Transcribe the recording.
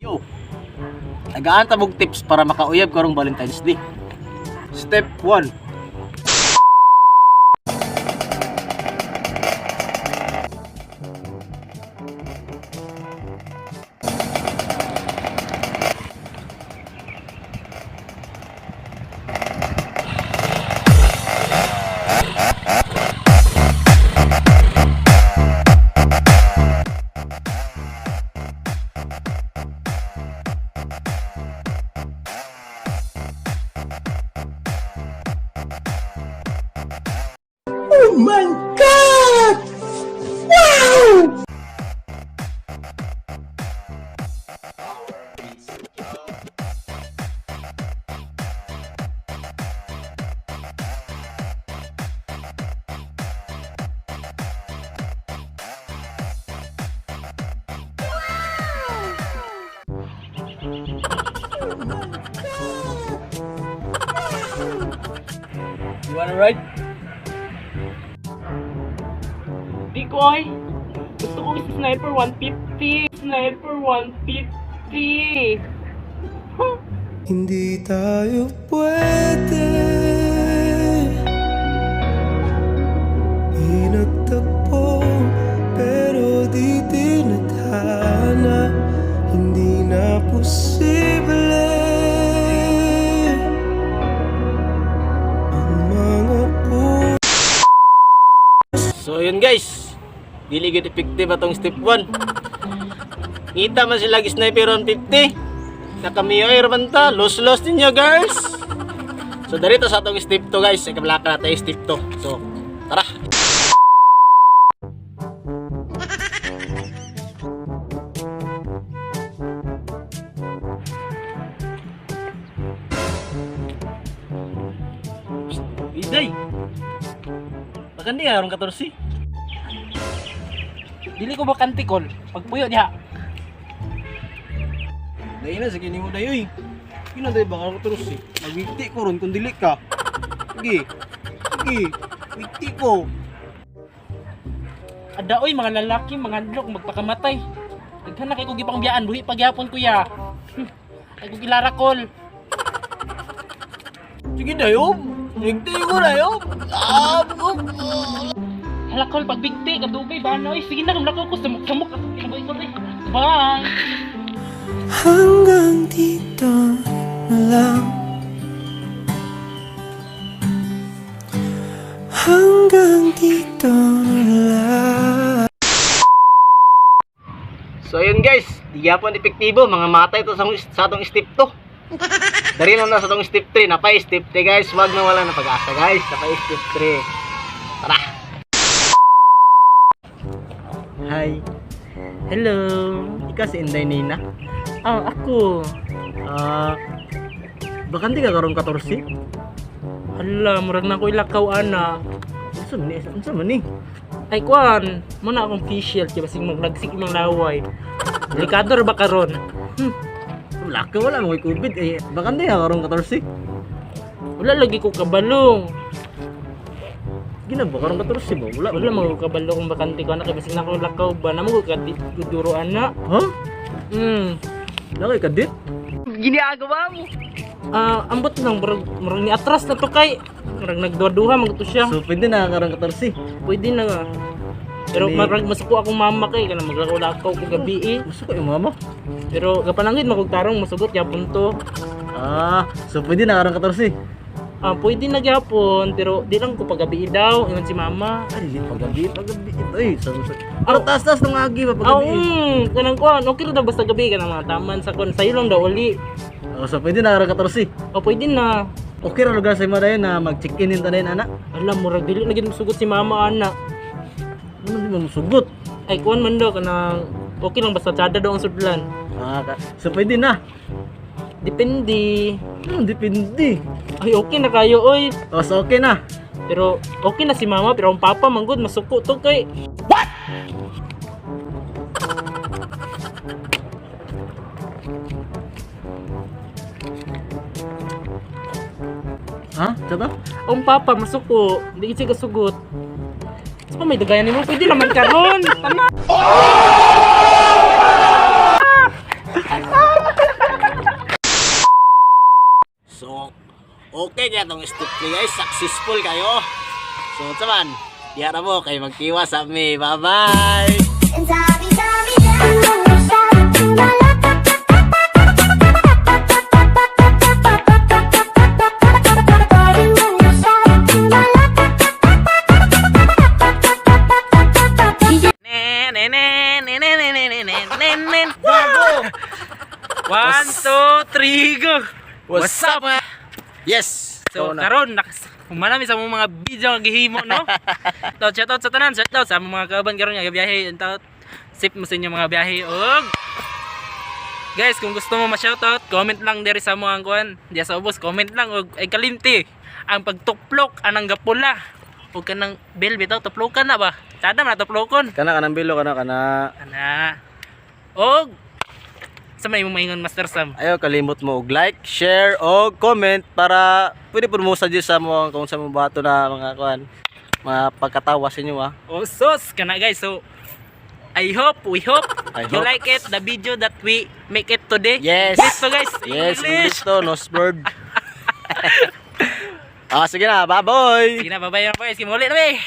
Yo. Tagaan ta mog tips para makauyab karong Valentine's Day. Step 1. You wanna ride? Di ko ay. Gusto ko is sniper 150. Sniper 150. Huh? Hindi tayo pwede. Di nagtagpo, pero di tinadhana. Hindi na posible. Ang mga puso So yun guys, dili gyud effective atong step 1. Ngita man sila gi sniper 150. Nakamiyoy ra man ta, los-los ninyo girls. So darito sa atong step 2 guys, ikablaka na tayo step 2. So tara. Psst, Iday. Bakante ka karong 14. Dili ko bakante kol. Pagpuyo diha. Dahil na, sige nimo dayoy. Kina day baka ko terus eh. Magwigti ko ron kung dili ka. Sige. Sige. Wigti ko. Ada oy mga lalaki, mga handlok magpakamatay. Daghan na kay kog gipangbiyaan, buhi pagyapon kuya. Ay kog ilara kol. Sige dayo. Wigti ko dayo. Ah, oh. Hala kol pagbigti kadugay ba na oy. Sige na kumlakaw ko samok-samok ako kinabuhi ko eh. Bye. Hanggang dito na lang. Hanggang dito na lang. So ayun guys, di gyapon epektibo mga matay to sa atong step 2. Dari lang na sa atong step 3, napay step 3 guys, wag na wala na pag-asa guys, napay step 3. Tara. Hi. Hello. Ikaw si Inday Nina. Ah, ako. Ah, bakante ka karong 14? Hala, murag na ko ilakaw ana. Unsa man ni? Unsa man ni? Ay kuan, mo na akong facial kay basig maglagsik imong laway. Delikado ra ba karon? Wala ka, wala mo kay COVID eh. Bakante ka karong 14? Wala lagi ko kabalo. Gina ba karong 14 ba? Wala. Wala man ko kabalo kung bakante ko ana kay basig na ko lakaw ba namo ko kaduro ana. Ha? Wala kay kadit? Ginagawa mo. Ah, ambot lang murag murag ni atras na to kay murag nagduha-duha man to siya. So pwede na karong 14. Pwede na nga. Pero murag masuko akong mama kay kanang maglakaw-lakaw ko gabi eh. Gusto ko yung mama. Pero gapanangit magugtarong musugot yapon to. Ah, so pwede na karong 14. Ah, pwede na gyapon pero di lang ko pagabi daw ingon si mama. Ay, di pagabi, pagabi ito eh. So, pero taas-taas ng agi ba Ah, pagabi? kanang kuan, okay ra daw basta gabi kanang mga taman sa kuan sayo lang daw uli. Oh, so pwede na karong 14. O pwede na. Okay ra lugar sa imo dayon na mag-check-in ta dayon ana. Alam murag dili na gid musugot si mama ana. Ano di mo musugot? Ay kuan man daw kanang okay lang basta tsada daw ang sudlan. Ah, so pwede na. Depende. Ano, depende. Ay okay na kayo oy. Oh, so okay na. Pero okay na si mama pero ang papa manggod masuko to kay. Ha? Tsata? Ang papa masuko, hindi gid siya kasugot. Sa pa may dagayan nimo pwede naman karon. Tama. So, okay kaya tong step 3, guys. Successful kayo. So, unsa man, diha ra mo kay magtiwa sa mi. Bye-bye! Sabi, sabi, sabi, Ne ne ne ne ne ne ne ne ne ne ne. One, two, three, go! What's up? Yes! So Ikaw na. karon humanami sa among mga video nga gihimo, no. To shout out sa tanan, shout out sa among mga kauban karon nga biyahe, and out sip mo sa inyong mga biyahe og guys, kung gusto mo ma-shoutout, comment lang diri sa mga kuan, diya sa ubos, comment lang og ay kalimti ang pagtuplok anang gapula ug kanang bell bitaw tuplokan na ba? Sada man na tuplokon. Kana kanang bilo, kana kana. Ana. Og sa may imong maingon, Master Sam. Ayaw kalimot mo og like, share o comment para pwede po mo suggest sa mo kung sa mo bato na mga kuan, mga pagkatawa sa inyo ah. Oh, sus kana, guys. So I hope, we hope I you hope. like it, the video that we make it today. Yes. English to, guys. Yes, English. English to, no bird. Ah, sige na, bye-bye. Sige na, bye-bye na, guys. Kimuli na, eh.